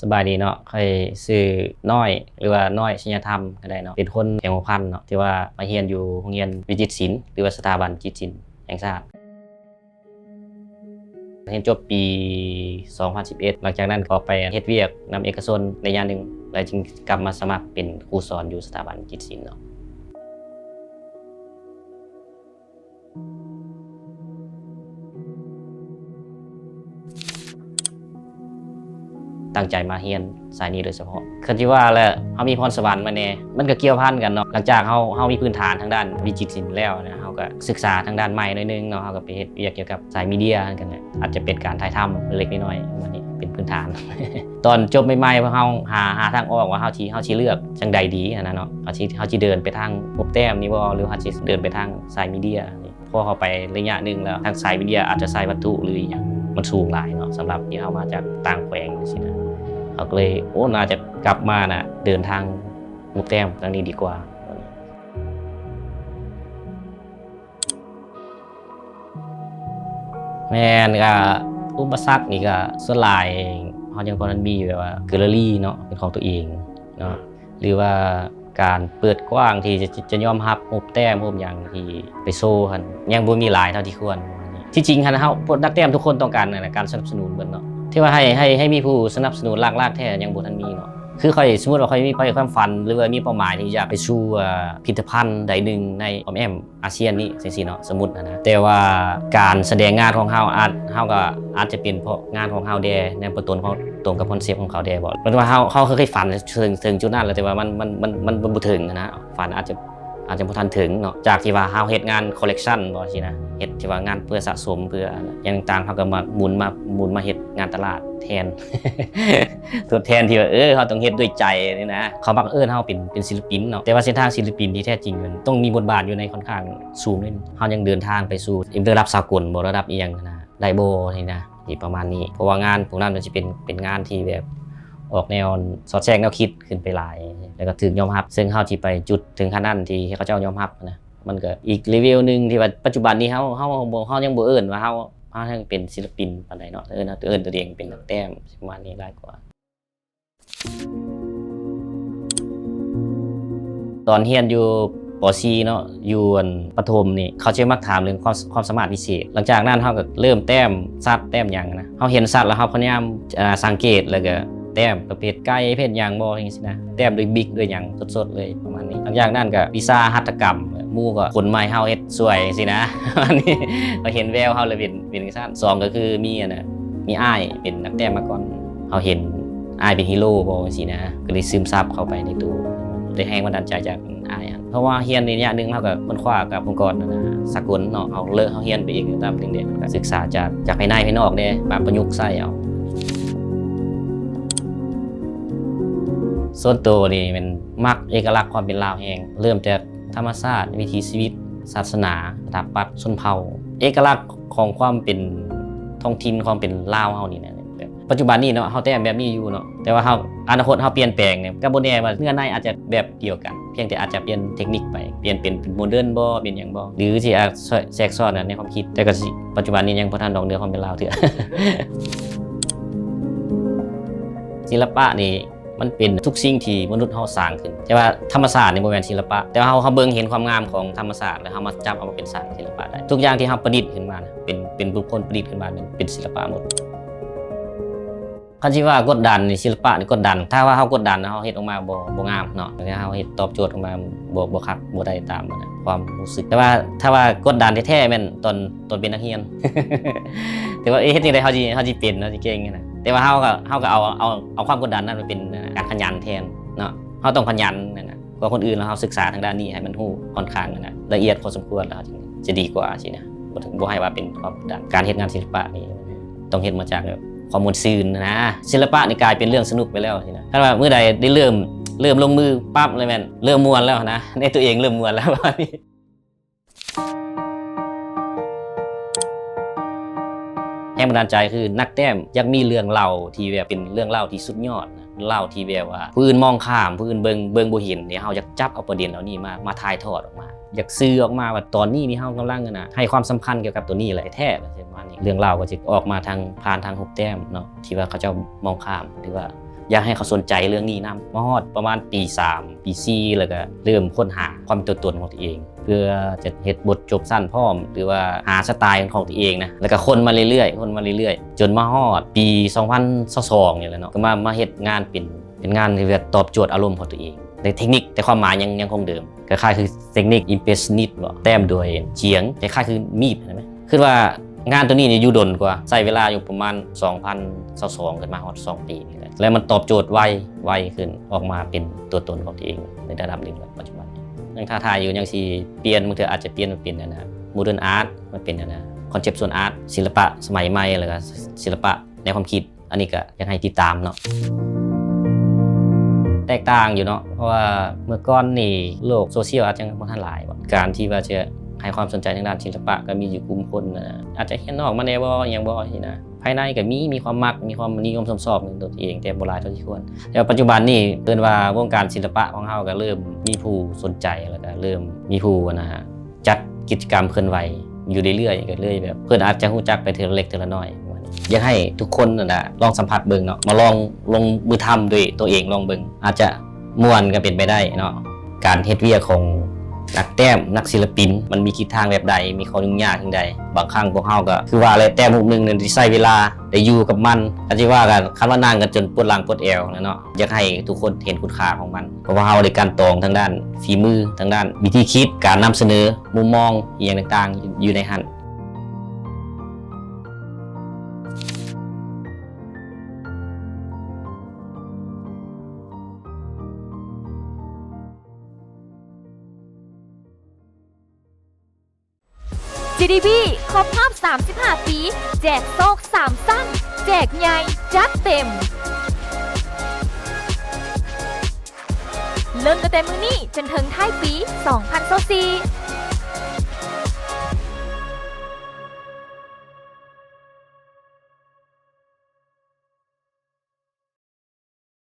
ສະບາຍດີເນາະ, ຂ້ອຍຊື່ນ້ອຍ ຫຼືວ່ານ້ອຍ ໄຊຍະທຳກໍໄດ້ເນາະ, ເປັນຄົນແຂວງຫົວພັນເນາະ ທີ່ວ່າມາຮຽນຢູ່ໂຮງຮຽນວິຈິດສິນ ຫຼືວ່າສະຖາບັນຈິດສິນແຫ່ງຊາດ. ຮຽນຈົບປີສອງພັນສິບເອັດ ຫຼັງຈາກນັ້ນກໍອອກໄປເຮັດວຽກນຳເອກະຊົນໄລຍະໜຶ່ງ ແລ້ວຈຶ່ງກັບມາສະໝັກເປັນຄູສອນຢູ່ສະຖາບັນຈິດສິນເນາະ. ຕັ້ງໃຈມາຮຽນສາຍນີ້ໂດຍສະເພາະ. ຄັນຊິວ່າແລ້ວ ເຮົາມີພອນສະຫວັນມາແດ່ ມັນກໍກ່ຽວພັນກັນເນາະ. ຫຼັງຈາກເຮົາ ເຮົາມີພື້ນຖານທາງດ້ານວິຈິດສິນແລ້ວນະ, ເຮົາກໍສຶກສາທາງດ້ານໃໝ່ໜ້ອຍໜຶ່ງເນາະ, ເຮົາກໍໄປເຮັດວຽກກ່ຽວກັບສາຍມີເດຍຄືກັນແຫຼະ, ອາດຈະເປັນການຖ່າຍທຳເລັກໆນ້ອຍໆ ປະມານນີ້ ເປັນພື້ນຖານ. ຕອນຈົບໃໝ່ໆ ພວກເຮົາຫາ ຫາທາງອອກວ່າເຮົາຊິ ເຮົາຊິເລືອກຈັ່ງໃດດີຫັ້ນນະເນາະ, ເຮົາຊິ ເຮົາຊິເດີນໄປທາງຮູບແຕ້ມນີ້ບໍ່ ຫຼືເຮົາຊິເດີນໄປທາງສາຍມີເດຍນີ້. ພໍເຂົ້າໄປໄລຍະໜຶ່ງແລ້ວ ທາງສາຍມີເດຍອາດຈະໃຊ້ວັດຖຸ ຫຼືອີ່ຫຍັງ ມັນສູງຫຼາຍເນາະ, ສຳລັບທີ່ເຮົາມາຈາກຕ່າງແຂວງຈັ່ງຊີ້ນະ, ເຮົາກໍເລີຍ ໂອ້ ໜ້າຈະກັບມານະ ເດີນທາງຮູບແຕ້ມທາງນີ້ດີກວ່າ. ແມ່ນ, ກະອຸປະສັກນີ້ກະສ່ວນຫຼາຍເຮົາຍັງບໍ່ທັນມີແບບວ່າແກລເລີຣີເນາະ ເປັນຂອງຕົວເອງເນາະ ຫຼືວ່າການເປີດກວ້າງທີ່ຈະ ຈະຍອມຮັບຮູບແຕ້ມຮູບຫຍັງທີ່ໄປໂຊຫັ້ນ ຍັງບໍ່ມີຫຼາຍເທົ່າທີ່ຄວນ. ທີ່ຈິງຫັ້ນເຮົາ ພວກນັກແຕ້ມທຸກຄົນຕ້ອງການນັ້ນແຫຼະ ການສະໜັບສະໜູນເບິດເນາະ, ທີ່ວ່າໃຫ້ ໃຫ້ ໃຫ້ມີຜູ້ສະໜັບສະໜູນຫຼັກໆແທ້ຍັງບໍ່ທັນມີເນາະ. ຄືຂ້ອຍ ສົມມຸດວ່າຂ້ອຍມີ ຂ້ອຍມີຄວາມຝັນ ຫຼືວ່າມີເປົ້າໝາຍທີ່ຢາກໄປສູ່ ເອີ ພິພິທະພັນໃດໜຶ່ງໃນອ້ອມແອ້ມ ອາຊຽນນີ້ຈັ່ງຊີ້ເນາະ ສົມມຸດຫັ້ນນະ, ແຕ່ວ່າການສະແດງງານຂອງເຮົາອາດ ເຮົາກໍອາດຈະເປັນເພາະງານຂອງເຮົາແດ່ ແນວບໍ່ຕົນຂອງ ຕົງກັບຄອນເຊັບຂອງເຂົາແດ່ບໍ ແມ່ນວ່າເຮົາ ເຮົາເຄີຍຝັນເຖິງ ເຖິງຈຸດນັ້ນແລ້ວ ແຕ່ວ່າມັນ ມັນ ມັນ ມັນບໍ່ເຖິງຫັ້ນນະ, ຝັນອາດຈະ ອາດຈະບໍ່ທັນເຖິງເນາະ. ຈາກທີ່ວ່າເຮົາເຮັດງານຄໍເລັກຊັນບໍຊີ້ນະ ເຮັດທີ່ວ່າງານເພື່ອສະສົມ ເພື່ອຫຍັງຕ່າງໆ ເຮົາກໍມາໝູນ ມາໝູນມາເຮັດງານຕະຫຼາດແທນ ທົດແທນທີ່ວ່າ ເອີ ເຮົາຕ້ອງເຮັດດ້ວຍໃຈນີ້ນະ. ເຂົາມັກເອີ້ນເຮົາເປັນ ເປັນສິລະປິນເນາະ, ແຕ່ວ່າເສັ້ນທາງສິລະປິນທີ່ແທ້ຈິງມັນຕ້ອງມີບົດບາດຢູ່ໃນຂ້ອນຂ້າງສູງເລີຍ. ເຮົາຍັງເດີນທາງໄປສູ່ເປັນລະດັບສາກົນບໍ ລະດັບອີ່ຫຍັງຫັ້ນນະ ໄດ້ບໍ່ນີ້ນະ ທີ່ປະມານນີ້. ເພາະວ່າງານພວກນັ້ນມັນຊິເປັນ ເປັນງານທີ່ແບບອອກແນວສອດແຊກແນວຄິດຂຶ້ນໄປຫຼາຍ ແລ້ວກໍຖືກຍອມຮັບ, ເຊິ່ງເຮົາຊິໄປຈຸດເຖິງຂັ້ນນັ້ນທີ່ເຂົາເຈົ້າຍອມຮັບນະ ມັນກໍອີກເລເວວໜຶ່ງ ທີ່ວ່າປັດຈຸບັນນີ້ເຮົາ ເຮົາ ເຮົາ ເຮົາຍັງບໍ່ເອີ້ນວ່າເຮົາ ເຮົາຍັງເປັນສິລະປິນປານໃດເນາະ, ເອີ້ນ ເອີ້ນຕົວເອງເປັນນັກແຕ້ມປະມານນີ້ຫຼາຍກວ່າ. ຕອນຮຽນຢູ່ ປໍສີ່ເນາະ ຢູ່ອັນປະຖົມນີ້ ເຂົາຈະມັກຖາມເລື່ອງຄວາມ ຄວາມສາມາດພິເສດ. ຫຼັງຈາກນັ້ນເຮົາກໍເລີ່ມແຕ້ມສັດແຕ້ມຫຍັງນະ, ເຮົາເຫັນສັດແລ້ວເຮົາພະຍາຍາມ ອ່າ ສັງເກດ ແລ້ວກໍແຕ້ມປະເພດໄກ່ ເພດຫຍັງບໍ່ ຈັ່ງຊີ້ນະ, ແຕ້ມດ້ວຍບິກດ້ວຍຫຍັງສົດໆເລີຍປະມານນີ້. ຫຼັງຈາກນັ້ນກໍວິຊາຫັດຖະກຳ ໝູ່ກໍຂົນມາໃຫ້ເຮົາເຮັດຊ່ວຍຈັ່ງຊີ້ນະ ປະມານນີ້. ເຮົາເຫັນແວວເຮົາແລ້ວເປັນ ເປັນຈັ່ງຊັ້ນ. ສອງກໍຄືມີອັນນະ ມີອ້າຍເປັນນັກແຕ້ມມາກ່ອນ, ເຮົາເຫັນອ້າຍເປັນຮີໂຣບໍ່ ຈັ່ງຊີ້ນະ, ກໍເລີຍຊຶມຊັບເຂົ້າໄປໃນໂຕ, ໄດ້ແຮງບັນດານໃຈຈາກອ້າຍຫັ້ນ. ເພາະວ່າຮຽນໄລຍະໜຶ່ງ ເຮົາກໍຄົ້ນຄວ້າກັບອົງກອນ ອັນນະ ສາກົນເນາະ, ເຮົາເລີກ ເຮົາຮຽນໄປເອງຕາມເດັກໆ ກໍສຶກສາຈາກ ຈາກພາຍໃນພາຍນອກເດ້ ມາປະຍຸກໃຊ້ເອົາ. ສ່ວນໂຕນີ້ແມ່ນມັກເອກະລັກຄວາມເປັນລາວແຮງ, ເລີ່ມແຕ່ ທຳມະຊາດ, ວິຖີຊີວິດ, ສາສະໜາ, ສະຖາປັດ, ຊົນເຜົ່າ, ເອກະລັກຂອງຄວາມເປັນທ້ອງຖິ່ນ, ຄວາມເປັນລາວເຮົານີ້ນະ. ແບບປັດຈຸບັນນີ້ເນາະ ເຮົາແຕ້ມແບບນີ້ຢູ່ເນາະ, ແຕ່ວ່າເຮົາ ອະນາຄົດເຮົາປ່ຽນແປງນີ້ ກໍບໍ່ແນ່ວ່າເນື້ອໃນອາດຈະແບບດຽວກັນ, ພຽງແຕ່ອາດຈະປ່ຽນເທັກນິກໄປ, ປ່ຽນເປັນ ເປັນໂມເດີນບໍ ເປັນຫຍັງບໍ ຫຼືຊິອາດແຊກຊ້ອນໃນຄວາມຄິດ, ແຕ່ກໍຊິ ປັດຈຸບັນນີ້ຍັງບໍ່ທັນອອກເໜືອຄວາມເປັນລາວເທື່ອ. ສິລະປະນີ້ ມັນເປັນທຸກສິ່ງທີ່ມະນຸດເຮົາສ້າງຂຶ້ນ. ແຕ່ວ່າທຳມະຊາດນີ້ບໍ່ແມ່ນສິລະປະ, ແຕ່ວ່າເຮົາ ເຮົາເບິ່ງເຫັນຄວາມງາມຂອງທຳມະຊາດ ແລ້ວເຮົາມາຈັບເອົາມາເປັນສ້າງເປັນສິລະປະໄດ້. ทุกอย่างที่เฮาประดิษฐ์ขึ้นมานะ เป็น เป็นบุคคลประดิษฐ์ขึ้นมา เป็น เป็นศิลปะหมด. ຄັນຊິວ່າກົດດັນນີ້ ສິລະປະນີ້ກົດດັນ, ຖ້າວ່າເຮົາກົດດັນ ເຮົາເຮັດອອກມາບໍ່ ບໍ່ງາມເນາະ, ຖ້າເຮົາເຮັດຕອບໂຈດອອກມາບໍ່ ບໍ່ຄັກ ບໍ່ໄດ້ຕາມ ຄວາມຮູ້ສຶກ. ແຕ່ວ່າຖ້າວ່າກົດດັນແທ້ໆ ແມ່ນຕອນ ຕອນເປັນນັກຮຽນ ແຕ່ວ່າ ເອີ ເຮັດຈັ່ງໃດເຮົາຊິ ເຮົາຊິເປັນ ເຮົາຊິເກັ່ງຫັ້ນນະ. ແຕ່ວ່າເຮົາກໍ ເຮົາກໍເອົາ ເອົາ ເອົາຄວາມກົດດັນນັ້ນມາເປັນ ເອີ ການຂະຫຍັນແທນເນາະ. ເຮົາຕ້ອງຂະຫຍັນຫັ້ນນະ ກວ່າຄົນອື່ນ, ເຮົາສຶກສາທາງດ້ານນີ້ໃຫ້ມັນຮູ້ຄ່ອນຂ້າງຫັ້ນນະ ລະອຽດພໍສົມຄວນ ແລ້ວເຮົາຈຶ່ງຈະດີກວ່າຊີ້ນະ. ບໍ່ ບໍ່ໃຫ້ວ່າເປັນຄວາມກົດດັນ. ການເຮັດງານສິລະປະນີ້ ຕ້ອງເຮັດມາຈາກແບບຄວາມມ່ວນຊື່ນຫັ້ນນະ. ສິລະປະນີ້ກາຍເປັນເລື່ອງສະໜຸກໄປແລ້ວຊີ້ນະ. ຄັນວ່າມື້ໃດໄດ້ເລີ່ມ ເລີ່ມລົງມືປັບ ແລ້ວແມ່ນເລີ່ມມ່ວນແລ້ວຫັ້ນນະ, ໃນຕົວເອງເລີ່ມມ່ວນແລ້ວປະມານນີ້. ແຮງບັນດານໃຈຄືນັກແຕ້ມຢາກມີເລື່ອງເລົ່າທີ່ແບບເປັນເລື່ອງເລົ່າທີ່ສຸດຍອດນະ, ເລົ່າທີ່ແບບວ່າຜູ້ອື່ນມອງຂ້າມ ຜູ້ອື່ນເບິ່ງ ເບິ່ງບໍ່ເຫັນນີ້, ເຮົາຢາກຈັບເອົາປະເດັນເຫຼົ່ານີ້ມາ ມາຖ່າຍທອດອອກມາ, ຢາກສື່ອອກມາວ່າຕອນນີ້ນີ້ເຮົາກຳລັງ ອັນນະ ໃຫ້ຄວາມສຳຄັນກ່ຽວກັບຕົວນີ້ແຫຼະແທ້ ປະມານນີ້. ເລື່ອງເລົ່າກໍຈະອອກມາທາງ ຜ່ານທາງຮູບແຕ້ມເນາະ ທີ່ວ່າເຂົາເຈົ້າມອງຂ້າມ ຫຼືວ່າ ຢາກໃຫ້ເຂົາສົນໃຈເລື່ອງນີ້ນຳ. ມາຮອດປະມານປີສາມ ປີສີ່ ແລ້ວກໍເລີ່ມຄົ້ນຫາຄວາມເປັນຕົວຕົນຂອງຕົວເອງ ເພື່ອຈະເຮັດບົດຈົບສັ້ນພ້ອມ ຫຼືວ່າຫາສະໄຕຂອງຕົວເອງນະ ແລ້ວກໍຄົ້ນມາເລື້ອຍໆ ຄົ້ນມາເລື້ອຍໆ ຈົນມາຮອດປີສອງພັນຊາວສອງນີ້ແຫຼະເນາະ ກໍມາ ມາເຮັດງານເປັນ ເປັນງານທີ່ແບບຕອບໂຈດອາລົມຂອງຕົວເອງ ແຕ່ເທັກນິກ ແຕ່ຄວາມໝາຍຍັງ ຍັງຄົງເດີມ ຄ້າຍໆຄືເທັກນິກ impressionist ບໍ ແຕ້ມດ້ວຍຈຽງ ຄ້າຍໆຄືມີດຫັ້ນແຫຼະ. ຄິດວ່າງານໂຕນີ້ນີ້ຢູ່ດົນກວ່າ ໃຊ້ເວລາຢູ່ປະມານສອງພັນຊາວສອງ ຂຶ້ນມາຮອດສອງປີນີ້ແຫຼະ ແລ້ວມັນຕອບໂຈດໄວ ໄວຂຶ້ນ ອອກມາເປັນຕົວຕົນຂອງຕົວເອງໃນລະດັບໜຶ່ງແລ້ວ ປັດຈຸບັນນີ້ຍັງທ້າທາຍຢູ່ ຍັງຊິປ່ຽນ ບາງເທື່ອອາດຈະປ່ຽນມາເປັນອັນນ່າ modern art ມາເປັນອັນນ່າ conceptual art ສິລະປະສະໄໝໃໝ່ ແລ້ວກໍສິລະປະແນວຄວາມຄິດ. ອັນນີ້ກໍຢາກໃຫ້ຕິດຕາມເນາະ. ແຕກຕ່າງຢູ່ເນາະ ເພາະວ່າເມື່ອກ່ອນນີ້ໂລກໂຊຊຽວອາດຈະຍັງບໍ່ທັນຫຼາຍ ການທີ່ວ່າຈະໃຫ້ຄວາມສົນໃຈທາງດ້ານສິລະປະກໍມີຢູ່ກຸ່ມຄົນນະ ອາດຈະຮຽນນອກມາແດ່ບໍ ອີ່ຫຍັງບໍ ຊີ້ນະ. ພາຍໃນກໍມີ ມີຄວາມມັກ ມີຄວາມນິຍົມຊົມຊອບໃນຕົວເອງ ແຕ່ບໍ່ຫຼາຍເທົ່າທີ່ຄວນ. ແຕ່ວ່າປັດຈຸບັນນີ້ເອີ້ນວ່າວົງການສິລະປະຂອງເຮົາກໍເລີ່ມມີຜູ້ສົນໃຈ ແລ້ວກໍເລີ່ມມີຜູ້ ອັນນ່າ ຈັດກິດຈະກຳເຄື່ອນໄຫວຢູ່ເລື້ອຍໆ ກໍເລີຍແບບເພິ່ນອາດຈະຮູ້ຈັກໄປເທື່ອເລັກເທື່ອນ້ອຍປະມານນີ້. ຢາກໃຫ້ທຸກຄົນນັ້ນນະລອງສຳຜັດເບິ່ງເນາະ ມາລອງລົງມືທຳດ້ວຍຕົວເອງລອງເບິ່ງ ອາດຈະມ່ວນກໍເປັນໄປໄດ້ເນາະ. ການເຮັດວຽກຂອງນັກແຕ້ມ ນັກສິລະປິນ ມັນມີທິດທາງແບບໃດ ມີຂໍ້ຫຍຸ້ງຍາກຈັ່ງໃດ. ບາງຄັ້ງພວກເຮົາກໍຄືວ່າແຫຼະ ແຕ້ມຮູບໜຶ່ງນັ້ນຊິໃຊ້ເວລາໄດ້ຢູ່ກັບມັນ ອາດຊິວ່າກັນ ຄັນວ່ານັ່ງກັນຈົນປວດຫຼັງປວດແອວແຫຼະເນາະ. ຢາກໃຫ້ທຸກຄົນເຫັນຄຸນຄ່າຂອງມັນ ເພາະວ່າເຮົາໄດ້ກັ່ນຕອງທາງດ້ານຝີມື ທາງດ້ານວິທີຄິດ ການນຳສະເໜີມຸມມອງອີ່ຫຍັງຕ່າງໆ ຢູ່ໃນຫັ້ນ. ຈີດີບີ ຄົບຮອບສາມສິບຫ້າປີ ແຈກໂຊກສາມຊັ້ນ ແຈກໃຫຍ່ ຈັດເຕັມ ເລີ່ມຕັ້ງແຕ່ມື້ນີ້ຈົນເຖິງທ້າຍປີສອງພັນຊາວສີ່